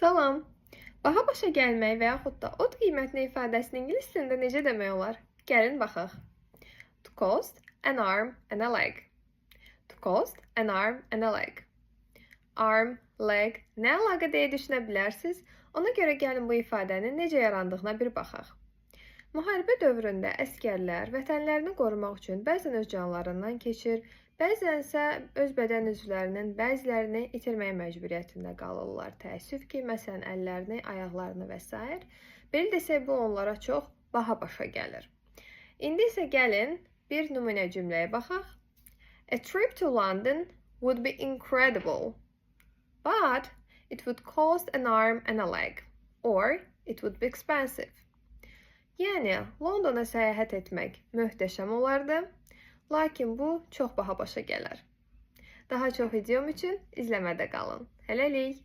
Salam. Baha başa gəlmək və yaxud da ot qiymətinə ifadəsini ingilis dilində necə demək olar? Gəlin baxaq. To cost an arm and a leg. To cost an arm and a leg. Arm, leg nə əlaqə deyə düşünə bilərsiniz. Ona görə gəlin bu ifadənin necə yarandığına bir baxaq. Müharibə dövründə əsgərlər vətənlərini qorumaq üçün bəzən öz canlarından keçir, bəzən isə öz bədən üzvlərinin bəzilərini itirmək məcburiyyətində qalırlar. Təəssüf ki, məsələn, əllərini, ayaqlarını və sair. Belə desək, bu onlara çox baha başa gəlir. İndi isə gəlin bir nümunə cümləyə baxaq. A trip to London would be incredible, but it would cost an arm and a leg, or it would be expensive. Yəni, Londona səyahət etmək möhtəşəm olardı, lakin bu çox baha başa gələr. Daha çox idiom üçün izləmədə qalın. Hələlik.